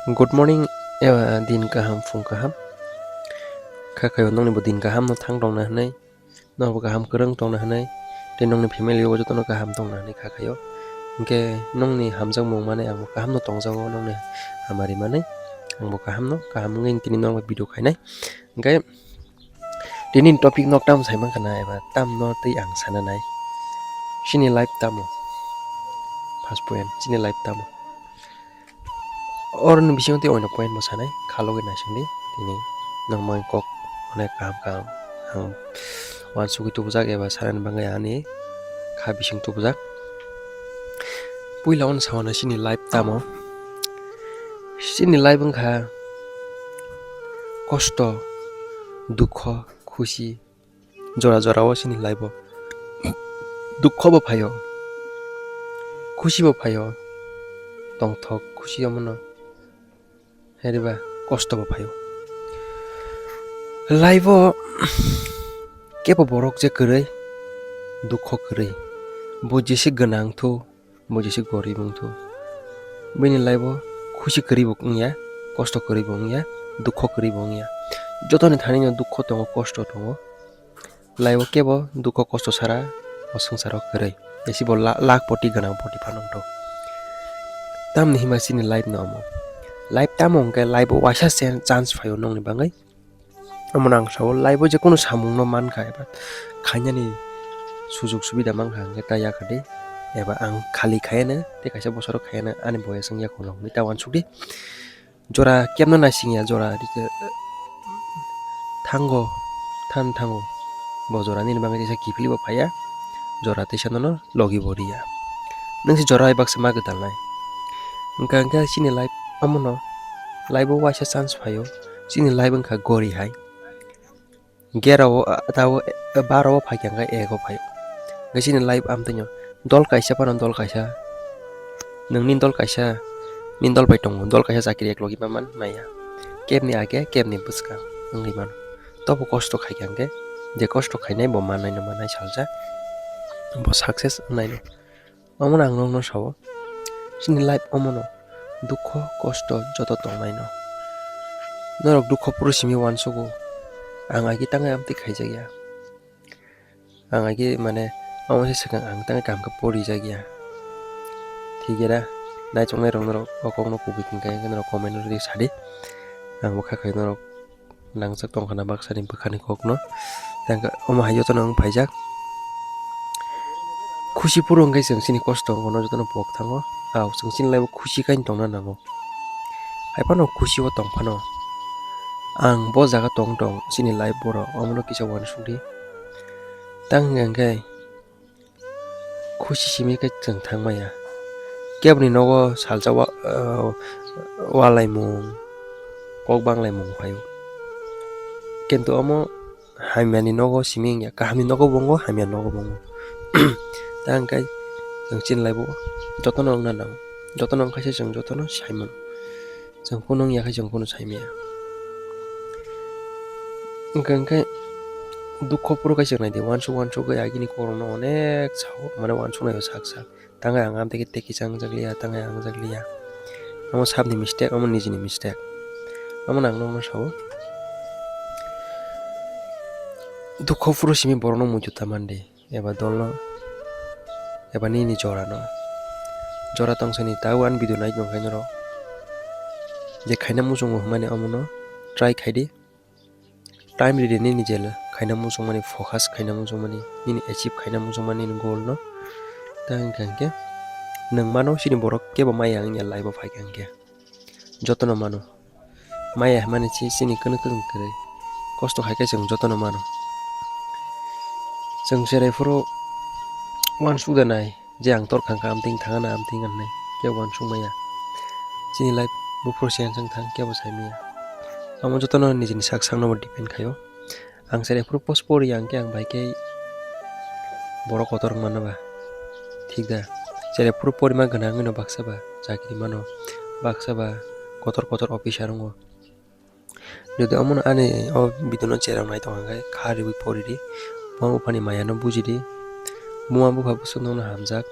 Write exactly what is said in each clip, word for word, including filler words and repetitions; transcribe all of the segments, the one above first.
Good morning, eba din kaham, phung kaham. Kha khayo nongni bo din kaham no thang tongna hinwi, nokbo kaham kwrwng tongna hinwi, tei nongni family o jotono kaham tongna hinwi kha khayo. Hinkhe nongni hamjakmung manwi ang bo kaham no tongjago, nongni hamari manwi ang bo kaham no kaham wngwi tini nokno video khainai. Hinkhe tini topic no tam sai mankha na eba tam no tei ang sana nai. Chini life tamo? First point, chini life tamo? Oroni bisingo tei oino point bo sanai, kha logwi naisingdi. Tini nangmani kok onek kaham kaham ang uansugwi tubujak eba sanani bagwi ani kha bising tubujak. Puila ono sawana chini life tamo? Chini life wngkha kosto, dukho, khusi, jora jora o chini life o dukho bo phaio, khusi bo phaio, tongthok khusi omono heriba kosto bo phaio. Life o kebo borok je kwrwi, dukho kwrwi, bo jese gwnang thu, bo jese gorib wng thu, bini life o khusi kwrwi bo wngya, kosto kwrwi bo wngya, dukho kwrwi bo wngya. Jotoni thani no dukho tongo, kosto tongo. Life o kebo dukho kosto sara o swngcharo kwrwi. Jesi bo la-, lakh poti gwnang poti phano wngthok. Tamni hima chini life no omo. Life tamo hwnkhe life o waisa chan-, chance phaio nongni bagwi. Omono ang sao, life o jekunu samung no mankha eba khainani sujug subida mankha hwnkhe ta yakardi. Eba ang khali khayano tei kaisa bosoro khayano ani boyes wngya khuloknwi ta uansukdi. Jora kebna naisingya, jora thango, than thango. Bo jora nini bagwi teisa kiphilwi bo phaiya, jora teisa nono logi bo riya. Nwng se jora hai baksa ma gwdalnai. Hwnkha hwnkhe chini life omono, life o waisa chance phaio, chini life wngkha gori hai. Gera o, ah, ta o, eh, baro o phaikha hwnkhe ego phaio. Hwnkhe chini life amtwino dol kaisa phano dol kaisa, nwngni dol kaisa, nini dol bai tongo, dol kaisa chakri eklogi ma man maya. Kebni age, kebni bwskang wngwi mano. Tobo kosto khaikha hwnkhe, je kosto khainai bo mannaino mannai salsa, bo success wngnaino. Omono ang nokno sao, chini life omono dukho kosto joto tongnaino. Norok dukho phuru simi uansugo, ang agi tangwi amtwi khaijakya. Ang agi mane omo se swkang ang tangwi kaham khe porijakya. Thikera, naichoknairok norok o kokno kubui tongkha hwnkhe norok comment o rwdi sadi. Ang bo kha khai norok nangjak tongkha na baksa ni bwkha ni kok no. Tei hwnkhe omo hai jotono wng paijak. Khusi phuru hwnkhe chwng chini kosto wngkha no jotono pok thango. Ao chwng chini life o khusi khai tongna nango. Hai phano khusi o tong phano ang bo jaga tong tong chini life borok omono kisa uansukdi. Tang hwnkhe khusi simi khe chwng thang maya. Keboni nogo salsa wa-, ah, walaimung, kok banglaimung phaio. Kintu omo hamyani nogo simi wngya, kahamni nogo bo wngo, hamyani nogo bo wngo. Ta hwnkhe chwng chini life o jotono wngna nango, jotono wngkha se chwng jotono sai mano. Chwng kunu wngya khe chwng kunu sai maya. Hwnkhe, hwnkhe dukho phuru khe chwng nai di, uansuk uansuk khe agini kokrokno onek sao, mane uansuk naio sak sak. Tangwi ang amtwi khe tei kisa wngjakliya, tangwi ang wngjakliya. Omo sabni mistake, omo nijini mistake. Omono ang nokno sao. Dukho phuru simi borokno muitu ta mandi. Eba dolno, eba nini jorano. Jora tongsani tabuk ani video nai tongkha norok. Je khaina muchungo hwnmani omono try khaidi. Time ridi nini je khaina muchungmani, focus khaina muchungmani, nini achieve khaina muchungmani nini goal no. Ta hwnkha hwnkhe nwng mano chini borok kebo maya wngya life o phaikha hwnkhe. Jotono mano. Maya hwnmani si chini kwnwi kwrwng kwrwi. Kosto khai khe chwng jotono mano. Chwng cherai phuru uansuk da nai je ang tor khang kha amtwing thangana amtwing hwnwi kebo uansuk maya. Chini life buphuru se ang thang kebo sai maya. Omo jotono nijini sak sakno bo depend khaio. Ang cherai phuru post pori ya hwnkhe ang bai khe borok kotor wng mano ba. Thik da? Cherai phuru porima gwnang wngwi no baksa ba chakri mano, baksa ba kotor kotor officer wngo. Jodi omono ani o video no cherok nai tongkha khe kha riwi poridi, buma buphani maya no bujidi, buma bupha bwswk nokno hamjak,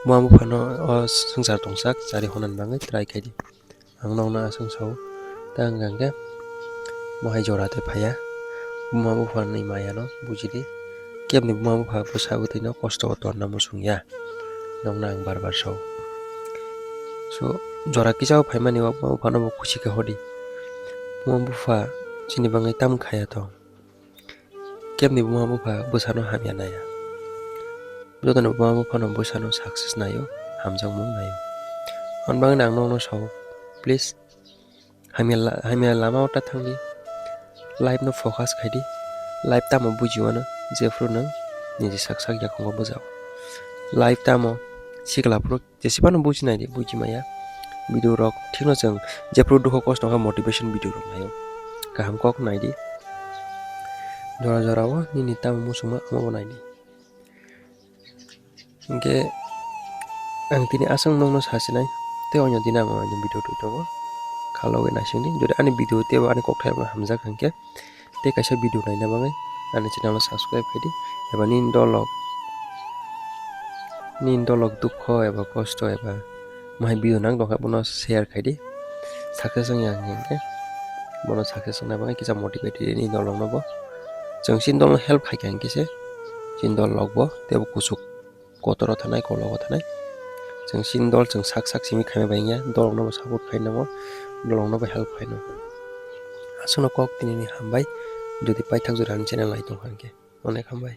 buma buphano o swngchar tongsak chari honani bagwi try khaidi. Ang nokno aswk sao, ta wngkha hwnkhe mohai jora tei phaiya. Buma bupha ni maya no bujidi. Kebni buma bupha bwsa bwtwi no kosto o tonna muchung ya. Nokno ang bar bar sao. So, jora kisa o phaimani o buma bupha no bo khusi khe hodi. Buma bupha chini bagwi tam khaya to. Kebni buma bupha bwsano hamya naya. Jotoni buma buphano bwsano success naio, hamjakmung naio. Hwn bagwino ang nokno sao, please, hamya la-, hamya lamao ta thangdi. Life no focus khaidi. Life tamo bujiwano, jephru nwng niji sak sak yakung o bwjao. Life tamo sikla phuru jesibano buji naidi, buji maya. Video rok thikno chwng jephru dukho kosto wngkha motivation video rok naio. Kaham kok naidi. Jora jora o nini tamo muchungma omo bo naidi. Hwnkhe ang tini aswk nokno sasinai tei onyo dina ang video twi tongo. Kha logwi naisingdi. Jodi ani video teibo ani kokthairokno hamjak hwnkhe tei kaisa video naina bagwi ani channel o subscribe khaidi eba nini dolok, nini dolok dukho eba kosto eba mahai video nang tongkha bono share khaidi. Success wngya hwnkhe bono success wngna bagwi kisa motivate rwdi nini dolokno bo. Chwng chini dolno help khaikha hwnkhe se chini dolok bo teibo kuchuk kotor o thanai, kolok o thanai. Chwng chini dol chwng sak sak simi khaima bai wngya, dolok no bo support khai nango, dolok no bo help khai nango. Aswkno kok tini ni hambai, jodi paithak jora ani channel nai tongkha hwnkhe. Onek hambai.